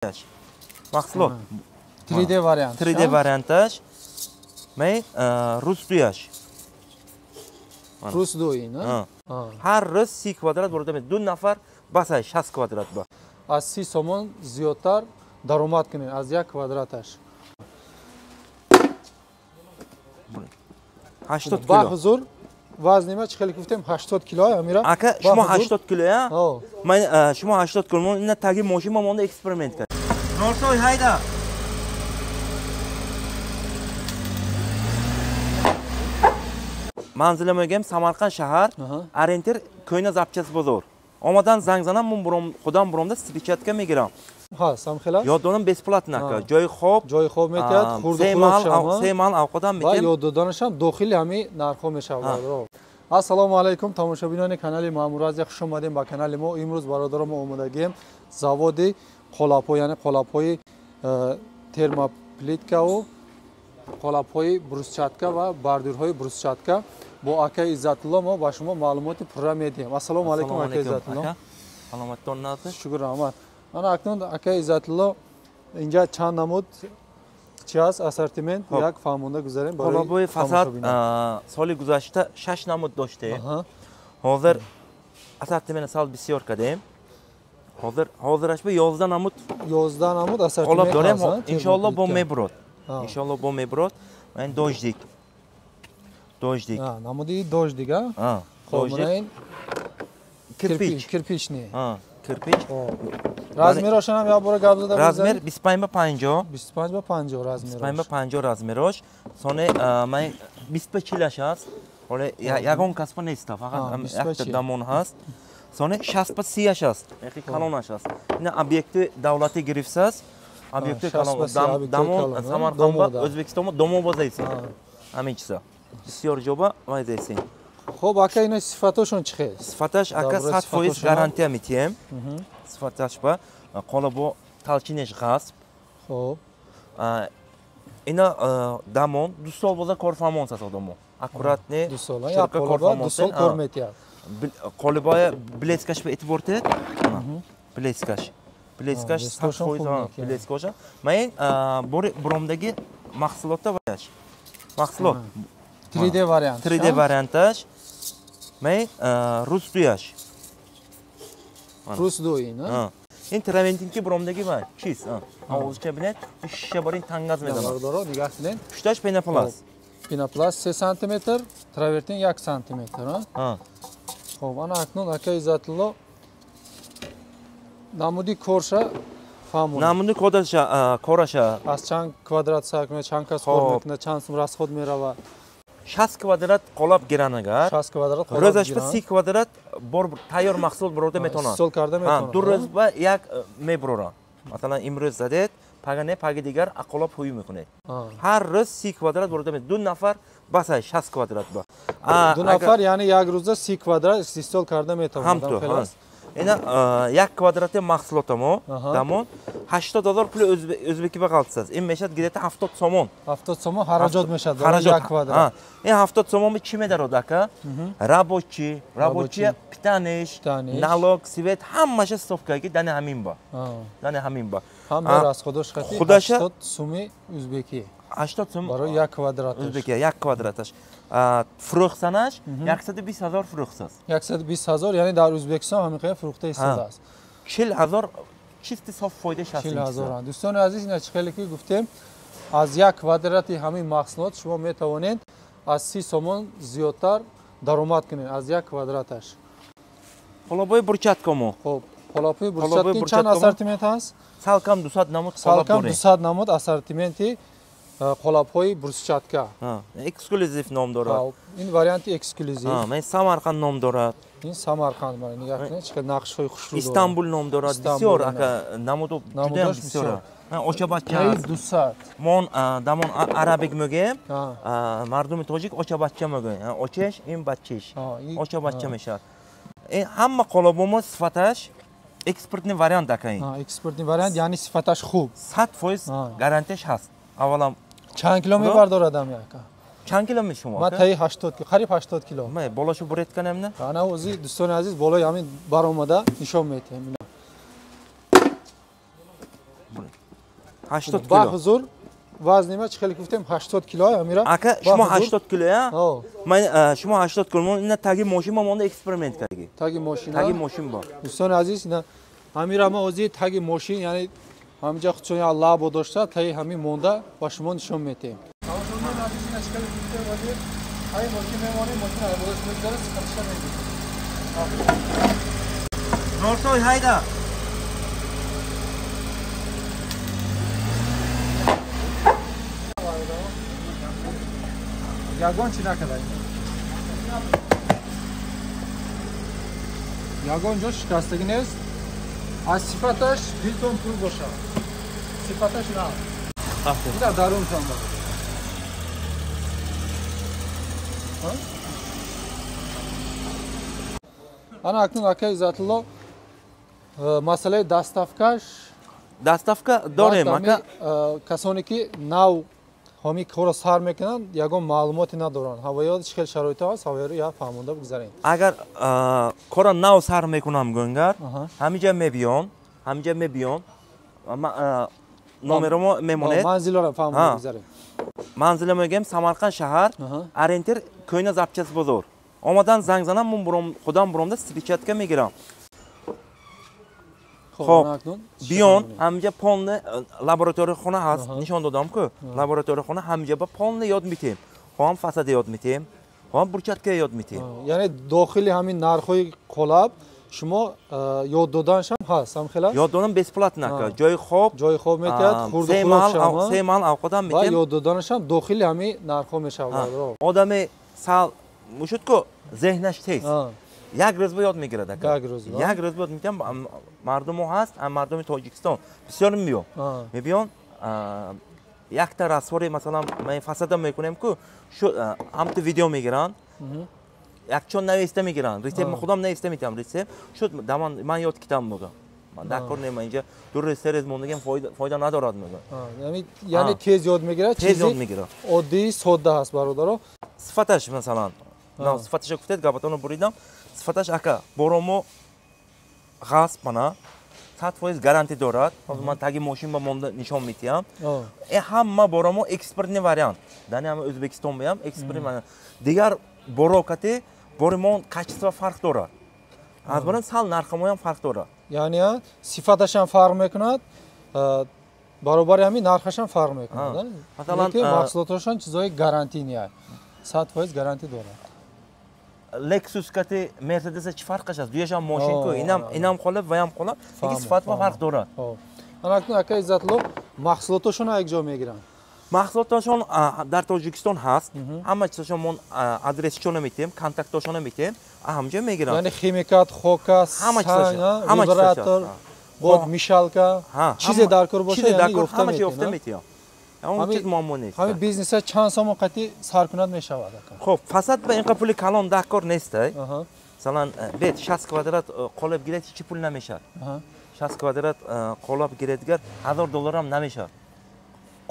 Маҳсулот 3D вариант. 3D варианташ. Ман рус дуяш. Рус дуи, на? Ҳар рӯз 30 квадрат бурда ду нафар басай 60 квадрат ба. Аз 30 сомон зиёдтар даромад кунед аз як квадраташ. 80 кило. Ба ҳузур вазни ма чӣ хеле гуфтем 80 кило амира. Ака шумо 80 кило я? Ман шумо 80 кило. Мо ина таги мошин ма монда эксперимент кард. Норсой ҳайда. Манзила мегӯем Самарқанд шаҳар, ориентир кӯйна запчас бозор. Омадан занг занам, ман буром худам буромда стричатка мегирам. Ҳа, самхела? Ёд донам бесплатно ака. Ҷои хоб, ҷои хоб метиҳад, хурду хӯрок шама. Се маҳал овқатам метиҳем. Ва ёд доданашам дохили ҳамин нархҳо мешавад. Ассалому алайкум, тамошобинони канали Маъмур Азия, хуш омадем ба канали мо. Имрӯз бародаро мо омодагием заводи қолабҳо, яъне қолабҳои термоплиткаву қолабҳои брусчатка ва бардюрҳои брусчатка. Бо акаи Иззатулло мо ба шумо маълумоти пурра медиҳем. Ассалому алайкум, акаи Иззатулло. Саломаттон назд. Шукр, раҳмат. Ана акнун акаи Иззатулло, инҷа чанд намуд чи аст ассортимент, як фаҳмонда гузарем барои қолабҳои фасад. Соли гузашта 6 намуд доштем. Ҳозир ассортимент сал бисёр кардем. Ҳозираш ба 11 намуд 11 намуд ассортимент қолаб дорем. Иншоалло бо мебурод. Иншоалло бо мебурод. Ман дождик. Дождик. Намуди дождик, а? Дождик. Кирпич. Кирпични. Кирпич. Размерошам я бора гап зада. Размер 25 ба 50. 25 ба 50 размерош. 25 ба 50 размерош. Соне ман 20 ба 40 аст. Ҳоло ягон касба нест, фақат якта дамон ҳаст. Соне 60 ба 30 аст. Яки калонаш аст. Ина объекти давлатӣ гирифтааст. Объекти калон дамон Самарқанд ба Ӯзбекистон домо бозайсин. Ҳамин чиза. Бисёр ҷоба вайзайсин. Хоб, ака, ина сифатошон чӣ хел? Сифаташ ака 100% гарантия метиҳем. Сифаташ ба қолабо талчинеш ғасб. Хоб. Ина дамон 2 сол боза корфармон сас одамо. Аккуратне. 2 сол. Я қолаба 2 сол кор метиҳад. Қолабоя блескаш ба эътибор тед. Блескаш. Блескаш 100% блескоша. Ман бори буромдаги маҳсулотда ваяш. Маҳсулот 3D вариант. 3D варианташ. Ман рус дуяш. Рус дуи, на? Ин травентинки буромдаги вай. Чиз. Овозча бинед, шиша барин тангаз медонад. Бародаро, нигоҳ кунед. Пушташ пенопласт. Пенопласт 3 см, травертин 1 см, а? Хоб, ана акнун ака Иззатулло намуди корша фаҳмонед. Намуди кораша, кораша. Аз чанд квадрат сар кунед, чанд кас кор мекунад, чанд сум расход меравад? 60 квадрат қолаб гиран агар. 60 квадрат қолаб гиран. Рӯзаш ба 30 квадрат бор тайёр маҳсулот бурда метавонад. Истеҳсол карда метавонад. Ду рӯз ба як мебуроранд. Масалан, имрӯз задед, пага не, паги дигар қолаб ҳуй мекунед. Ҳар рӯз 30 квадрат бурда метавонад. Ду нафар басай 60 квадрат ба. Ду нафар, яъне як рӯза 30 квадрат истеҳсол карда метавонад. Ҳамту. Ина як квадрати маҳсулотамо дамон 80 ҳазор пули ӯзбекӣ ба ғалтсаз. Ин мешавад где-то 70 сомон. 70 сомон хараҷот мешавад барои як квадрат. Ин 70 сомон чӣ медарод ака? Рабочий, рабочий, питаниш, налог, свет ҳамаша ставкаги дани ҳамин ба. Дани ҳамин ба. Ҳама расходош хати 80 суми ӯзбекӣ. 80 сум барои як квадраташ. Ӯзбекӣ як квадраташ. Фурӯхтанаш 120 ҳазор фурӯхтааст. 120 ҳазор, яъне дар Ӯзбекистон ҳамин қадар фурӯхта истодааст. 40 ҳазор чисти соф фоида шаст. 40 ҳазор. Дӯстони азиз, ина чӣ хеле ки гуфтем, аз як квадрати ҳамин маҳсулот шумо метавонед аз 30 сомон зиёдтар даромад кунед аз як квадраташ. Қолабҳои бурчатка мо. Хоб, қолабҳои бурчатка чанд ассортимент ҳаст? Салкам 200 намуд қолаб дорем. Салкам 200 намуд ассортименти қолабҳои брусчатка. Эксклюзив ном дорад. Ин варианти эксклюзив. Ман Самарқанд ном дорад. Ин Самарқанд, мана нигоҳ кунед, чӣ қадар нақшҳои хушрӯ дорад. Истанбул ном дорад. Бисёр ака намуду ҷудоям бисёр. Очабача аст. 200. Мон дамон арабик мегӯем, мардуми тоҷик очабача мегӯянд. Очеш ин бачиш. Очабача мешавад. Ин ҳама қолабҳо мо сифаташ экспортный вариант ака ин. Экспортный вариант, яъне сифаташ хуб. 100% гарантияш ҳаст. Аввалан чанд кило мебардорад ами ака? Чанд кило мешумо? Ман таи 80 кило, қариб 80 кило. Ман болошу буред канам на? Ана ози дӯстони азиз болои ҳамин баромада нишон медиҳем. 80 кило. Ба ҳузур вазни ма чӣ хеле гуфтем 80 кило амира. Ака шумо 80 кило я? Ман шумо 80 кило. Ина таги мошин ма монда эксперимент кардаги. Таги мошин. Таги мошин бо. Дӯстони азиз, ина амира ма ози таги мошин, яъне ҳаминҷа худшон я лабо дошта, таги ҳамин монда ба шумо нишон медиҳем. Тамошобинони азиз, ина чӣ хеле гуфтем ози таги мошин мемонем, мошин айбодаш мегузарад, сифаташа мегирем. Нортой ҳайда. Ягон чӣ накарда. Ягон ҷо шикастагӣ нест. Аз сифаташ дилтон пур бошад. Сифаташ на. Ина дарунтон бошад. Ана акнун акай Иззатулло масъалаи доставкаш. Доставка дорем ака. Касоне ки нав ҳамин корро сар мекунанд, ягон маълумоте надоранд. Ҳавоё чӣ хел шароитҳо ҳаст, ҳавоёро я фаҳмонда бигзарем. Агар корро нав сар мекунам гӯнгар, ҳамиҷа мебиён, номеромо мемонед. Манзилро фаҳмонда бигзарем. Манзилро мегӯем Самарқанд шаҳар, ориентир кӯйна запчас бозор. Омадан занг занам, ман худам буромда сипечатка мегирам. Хоб, биён, ҳамиҷа полный лаборатория хона ҳаст, нишон додам ку. Лаборатория хона ҳамиҷа ба полный ёд метиҳем. Хоҳам фасада ёд метиҳем, хоҳам брусчатка ёд метиҳем. Яъне дохили ҳамин нархҳои қолаб шумо ёд доданашам ҳаст, ҳам хела? Ёд додан бесплатно ака. Ҷои хоб, ҷои хоб метиҳад, хурду хӯрокшам, се маҳал овқатам метиҳем. Ва ёд доданашам дохили ҳамин нархҳо мешавад. Одами сал мушуд ку зеҳнаш тез. Як рӯз ба ёд мегирад ака. Як рӯз ба ёд мегирам. Мардумо ҳаст, мардуми Тоҷикистон бисёр мебиён. Мебиён якта расвори масалан ман фасада мекунем ку шу ҳамту видео мегиранд. Якчон нависта мегиранд. Рецепт ман худам нависта метиҳам рецепт. Шуд ман ёд китам мегӯям. Ман дар кор нема инҷа ду рӯз се рӯз мондагиам фоида надорад мегӯям. Яъне тез ёд мегирад, тез ёд мегирад. Оддӣ содда ҳаст бародаро. Сифаташ масалан, сифаташа гуфтед, гапатонро буридам. Сифаташ ака боромо ғасб мана 100% гарантия дорад. Ман таги мошин ба монда нишон метиҳам. Ҳама боромо экспортный вариант. Дани ҳама Ӯзбекистон баям экспортный вариант. Дигар боро кати боримон качество фарқ дорад. Аз барам сал нархамоям фарқ дорад. Яъне сифаташам фарқ мекунад, баробари ҳамин нархашам фарқ мекунад. Масалан, маҳсулоташон чизҳои гарантийный. 100% гарантия дорад. Lexus кати Mercedes чӣ фарқаш аст? Дуяшам мошин ку, инам қолаб, ваям қолаб, лекин сифат ба фарқ дорад. Ана акнун ака Иззатулло маҳсулоташонро як ҷо мегиранд. Маҳсулоташон дар Тоҷикистон ҳаст. Ҳама чизашон мон адресшонро метиҳем, контакташонро метиҳем, ҳамҷо мегиранд. Яъне химикат, хока, санг, вибратор, бод мишалка, чизе дар кор бошад, яъне ёфта метиҳем. Он чиз муаммо нест. Ҳамин бизнеса чанд сомон қатъи саркунад мешавад ака? Хоб, фасад ба инқа пули калон дар кор нест. Масалан, бет 60 квадрат қолаб гиред ҳеҷ пул намешавад. 60 квадрат қолаб гиредгар $1000 ҳам намешавад.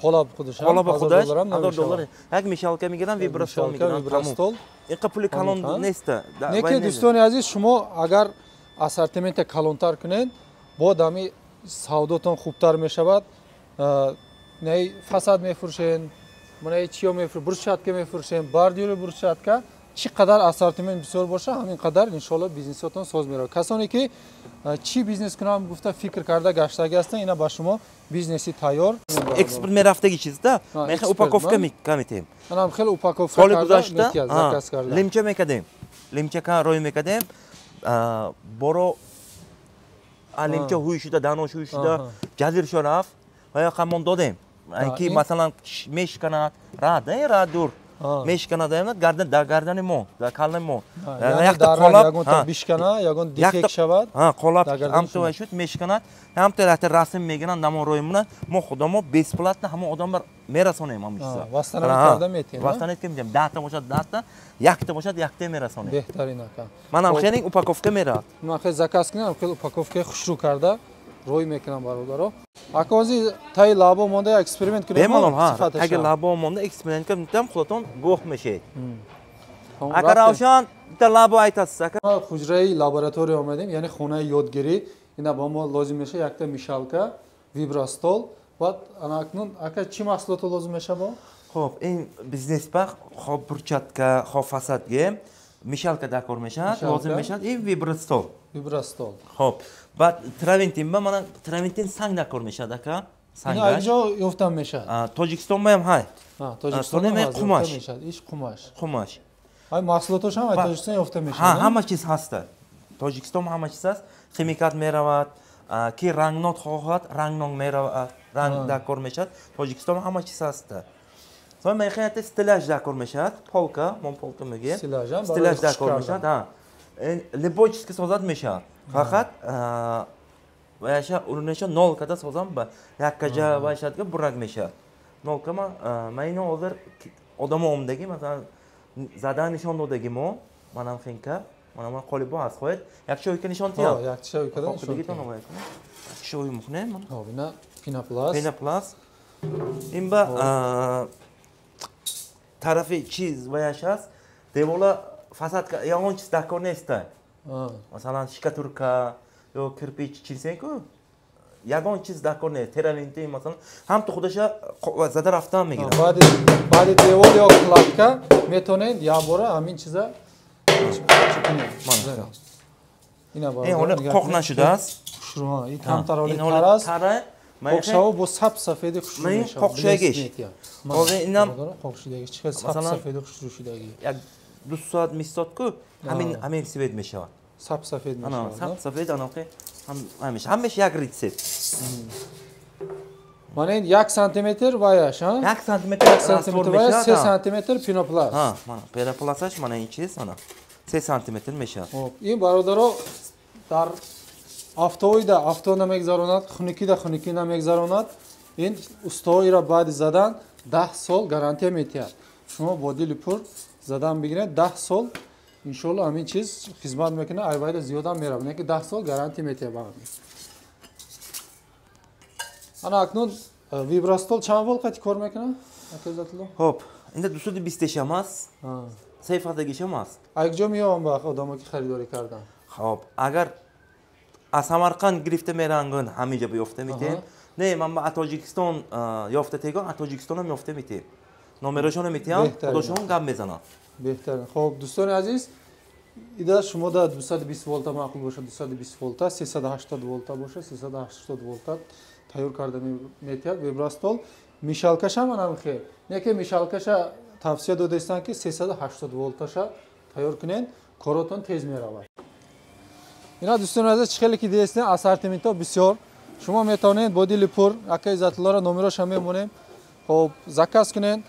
Қолаб худаш, қолаби худаш $1000. Як мишалка мегиранд, вибростол мегиранд, тамом. Инқа пули калон нест. Неки дӯстони азиз, шумо агар ассортимента калонтар кунед, бод ҳамин савдотон хубтар мешавад. Не фасад мефурӯшен, мана чиё мефурӯшен, брусчатка мефурӯшен, бордюри брусчатка. Чӣ қадар ассортимент бисёр боша, ҳамин қадар иншоалло бизнесотон соз меравад. Касоне ки чӣ бизнес кунам гуфта фикр карда гаштагӣ ҳастанд, ина ба шумо бизнеси тайёр. Экспорт мерафтаги чизда, мехе упаковка мекунем. Анам хеле упаковка карда метиҳад, заказ карда. Лимча мекардем. Лимча ка рой мекардем. Боро лимча ҳуй шуда, данош ҳуй шуда, ҷазир шо рафт ва ё қамон додем. Ки масалан мешканад, рад, рад дур. Мешканад, гардан дар гардани мо, дар каллаи мо. Якта қолаб, ягон бишкана, ягон дефект шавад. Қолаб ҳамто вай шуд, мешканад, ҳамто якта расм мегиранд, дамон рӯи монад, мо худамо бесплатно ҳамон одамро мерасонем ҳамон чиза. Вастанавид карда метиҳем. Вастанавид карда метиҳем. 10та бошад 10та, якта бошад якта мерасонем. Беҳтарин ака. Манам хеле упаковка меравад. Ман хеле заказ кунам, хеле упаковкаи хушрӯ карда рой мекунам бародаро. Ака ҳозир таи лабо монда эксперимент кунем. Бемалол, ҳа. Таги лабо монда эксперимент кунем, худатон гӯҳ мешед. Ака Равшан, бита лабо айтасиз ака. Ҳуҷраи лаборатория омадем, яъне хонаи ёдгирӣ. Ина ба мо лозим мешавад якта мишалка, вибростол Баъд ана акнун ака чӣ маҳсулото лозим мешава? Хоб, ин бизнес ба хоб брусчатка, хоб фасадге, мешалка дакор мешавад, лозим мешавад ин вибростол. Вибростол. Хоб, баъд травентин ба мана травентин санг дакор мешавад ака. Сангаш. Ин ёфтан мешавад. Тоҷикистон ба ҳам ҳай. Тоҷикистон ҳам қумаш мешавад, иш қумаш. Қумаш. Ай маҳсулоташ ҳам Тоҷикистон ёфта мешавад. Ҳа, ҳама чиз ҳаст. Тоҷикистон ҳама чиз ҳаст. Химикат меравад, ки рангнот хоҳад, рангнок меравад, ранг дакор мешавад. Тоҷикистон ҳама чиз ҳаст. Сони мехоҳад стеллаж дакор мешавад, полка, мо полка мегӯем. Стеллаж дакор мешавад, ҳа. Любой чиз ки созад мешавад. Фақат ваяша урунаша нол када созам ба яккаҷа ваяшадга бурак мешавад. Нолка ма ман ино ҳозир одамо омдаги, масалан зада нишон додаги мо, манам хинка, манам ман қолибо ҳаст хоҳед, як шоҳика нишон тиям. Ҳо, як шоҳика нишон тиям. Шоҳи мухнем. Ҳо, ина пенопласт. Пенопласт. Ин ба тарафи чиз ваяш аст, девола фасад ягон чиз дакор неста. Масалан штукатурка ё кирпич чизеку ягон чиз дакор нест. Теравинти масалан ҳам ту худаша зада рафтан мегирад. Баъди девол ё кладка метавонед якбора ҳамин чиза чӣ кунед. Ин ҳоле қоқ нашудааст. Ин камтар ҳоле тар аст. Қоқшаво бо саб сафеди хушрӯ мешавад. Қоқшудагиш. Ҳозир инам қоқшудагиш чӣ хел саб сафеди хушрӯ шудагӣ. Як ду соат мистод ку ҳамин свет мешавад. Саб сафед мешавад. Саб сафед аноқи ҳамеш ҳамеш як рецепт. Мана ин 1 сантиметр ваяш, ҳа? 1 сантиметр, 1 сантиметр ваяш, 3 сантиметр пенопласт. Ҳа, мана пенопласташ мана ин чиз, мана 3 сантиметр мешавад. Хоб, ин бародаро дар автоида авто намегзаронад, хунукида хунукӣ намегзаронад. Ин устоиро баъди задан 10 сол гарантия метиҳад. Шумо бо дили пур задан бигиред, 10 сол иншоалло ҳамин чиз хизмат мекунад, айвайда зиёдам меравад, не ки 10 сол гарантия метиҳад ба ҳамин. Ана акнун вибростол чанд вол қати кор мекунад? Ака Иззатулло? Хоб, инда 220 шам аст. Се фазагишам аст. Як ҷо меёбам ба одамо ки харидорӣ кардан? Хоб, агар аз Самарқанд гирифта мерангун ҳамин ҷо ёфта метиҳем. Не, ман ба Тоҷикистон ёфта тегон, аз Тоҷикистонам ёфта метиҳем. Номерошонро метиҳам, худошон гап мезананд. Беҳтарин. Хоб, дӯстони азиз, ида шумо да 220 волта маъқул бошад, 220 волта, 380 волта бошад, 380 волта тайёр карда метиҳад вибростол. Мишалкаша манам хел. Не ки мишалкаша тавсия додаистанд ки 380 волташа тайёр кунед, коротон тез меравад. Ина дӯстони азиз, чӣ хеле ки дидестед, ассортиментҳо бисёр. Шумо метавонед бо дили пур ака Иззатуллоро номероша мемонем. Хоб, заказ кунед.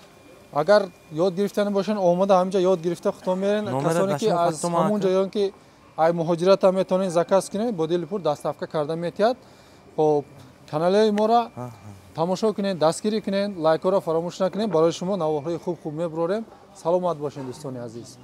Агар ёд гирифтани бошед, омада ҳаминҷа ёд гирифта худтон мерен. Касоне ки аз ҳамон ҷо ё ки ай муҳоҷирата метавонед заказ кунед, бо дили пур доставка карда метиҳад. Хоб, каналҳои моро тамошо кунед, дастгирӣ кунед, лайкҳоро фаромӯш накунед. Барои шумо наворҳои хуб хуб мебурорем. Саломат бошед, дӯстони азиз.